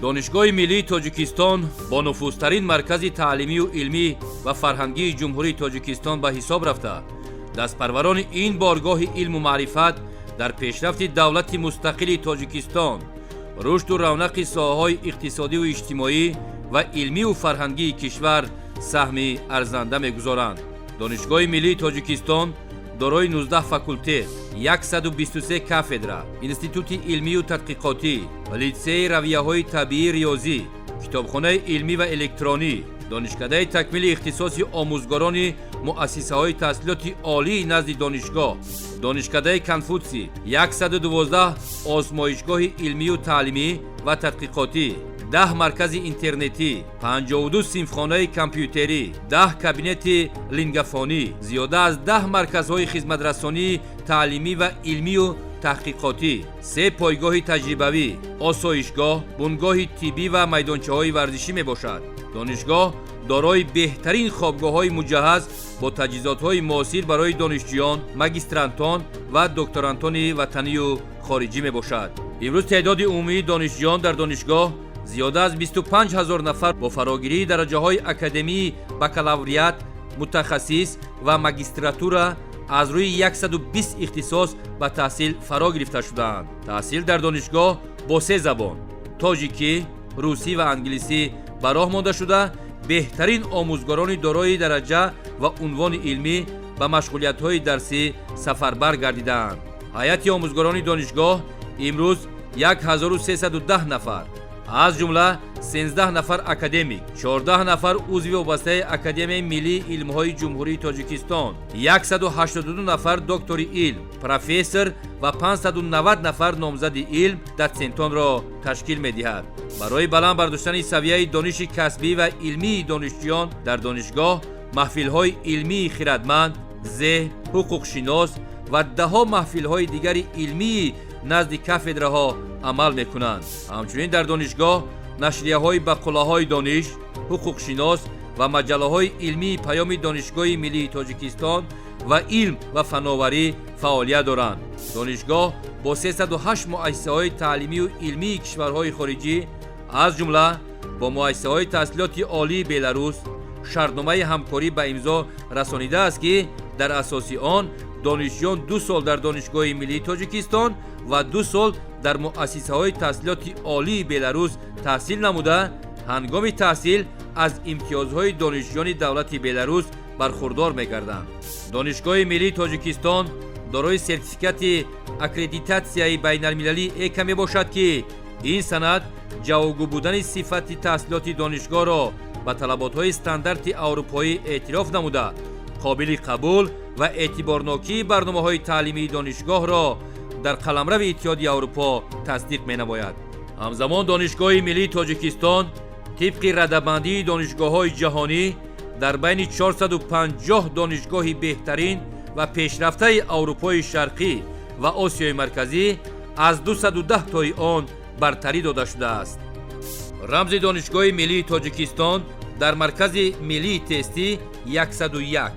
Донишгоҳи миллии Тоҷикистон бонуфузтарин маркази таълимию илмӣ ва фарҳангии Ҷумҳурии Тоҷикистон ба ҳисоб рафта, дастпарварони ин боргоҳи илму маърифат дар пешрафти давлати мустақили Тоҷикистон, рушду равнақи соҳаҳои иқтисодиву иҷтимоӣ ва илмиву фарҳангии кишвар саҳми арзанда мегузоранд. Донишгоҳи миллии Тоҷикистон дорои 19 факултет, 123 кафедра, институти илмию тадқиқотӣ, литсеи равияҳои табиӣ, риёзӣ, китобхонаи илмӣ ва электронӣ, донишкадаи такмили ихтисоси омӯзгорони муассисаҳои таҳсилоти олии назди донишгоҳ, донишкадаи Конфутсий, 112 озмоишгоҳи илмию таълимӣ ва тадқиқотӣ, 10 маркази интернетӣ, 52 синфхонаи компютерӣ, 10 кабинети лингафонӣ, зиёда аз 10 марказҳои хизматрасонии таълимӣ ва илмию таҳқиқотӣ, се пойгоҳи таҷрибавӣ, осоишгоҳ, бунгоҳи тиббӣ ва майдончаҳои варзишӣ мебошад. Донишгоҳ дорои беҳтарин хобгоҳҳои муҷаҳҳаз бо таҷҳизотҳои муосир барои донишҷӯён, магистрантон ва докторантони ватанию хориҷӣ мебошад. Имрӯз теъдоди умумии донишҷӯён дар донишгоҳ зиёда аз 25 ҳазор нафар бо фарогирии дараҷаҳои академии бакалавриат, мутахассис ва магистратура аз рӯи 120 ихтисос ба таҳсил фаро гирифта шудаанд. Таҳсил дар донишгоҳ бо се забон: тоҷикӣ, русӣ ва англисӣ ба роҳ монда шуда, беҳтарин омӯзгорони дорои дараҷа ва унвони илмӣ ба машғулиятҳои дарсӣ сафарбар гардидаанд. Ҳайати омӯзгорони донишгоҳ имрӯз 1310 нафар, аз ҷумла 13 нафар академик, 14 нафар узви вобастаи Академияи миллии илмҳои Ҷумҳурии Тоҷикистон, 182 нафар доктори илм, профессор ва 590 нафар номзади илм, дотсентонро ташкил медиҳад. Барои баланд бардоштани савияи дониши касбӣ ва илмии донишҷӯён дар донишгоҳ маҳфилҳои илмии «Хирадманд», «Зеҳн», «Ҳуқуқшинос» ва даҳҳо маҳфилҳои дигари илмии назди кафедраҳо амал мекунанд. Ҳамчунин дар донишгоҳ нашрияҳои «Ба қуллаҳои дониш», «Ҳуқуқшинос» ва маҷаллаҳои илмии «Паёми Донишгоҳи миллии Тоҷикистон» ва «Илм ва фановарӣ» фаъолият доранд. Донишгоҳ бо 308 муассисаҳои таълимию илмии кишварҳои хориҷӣ, аз ҷумла бо муассисаҳои таҳсилоти олии Беларус, шартномаи ҳамкорӣ ба имзо расонидааст, ки дар асоси он донишҷӯён 2 сол дар Донишгоҳи миллии Тоҷикистон ва 2 сол дар муассисаҳои таҳсилоти олии Беларус таҳсил намуда, ҳангоми таҳсил аз имтиёзҳои донишҷӯёни давлати Беларус бархурдор мегарданд. Донишгоҳи миллии Тоҷикистон дорои сертификати аккредитатсияи байналмилалии ЭКА мебошад, ки ин санад ҷавобгӯ будани сифати таҳсилоти донишгоҳро ба талаботҳои стандарти аврупоӣ эътироф намуда, қобили қабул ва эътиборнокии барномаҳои таълимии донишгоҳро дар қаламрави Иттиҳоди Аврупо тасдиқ менамояд. Ҳамзамон Донишгоҳи миллии Тоҷикистон тибқи радабандии донишгоҳҳои ҷаҳонӣ дар байни 450 донишгоҳи беҳтарин ва пешрафтаи Аврупои Шарқӣ ва Осиёи Марказӣ аз 210 тои он бартарӣ дода шудааст. Рамзи Донишгоҳи миллии Тоҷикистон дар Маркази миллии тестӣ 101.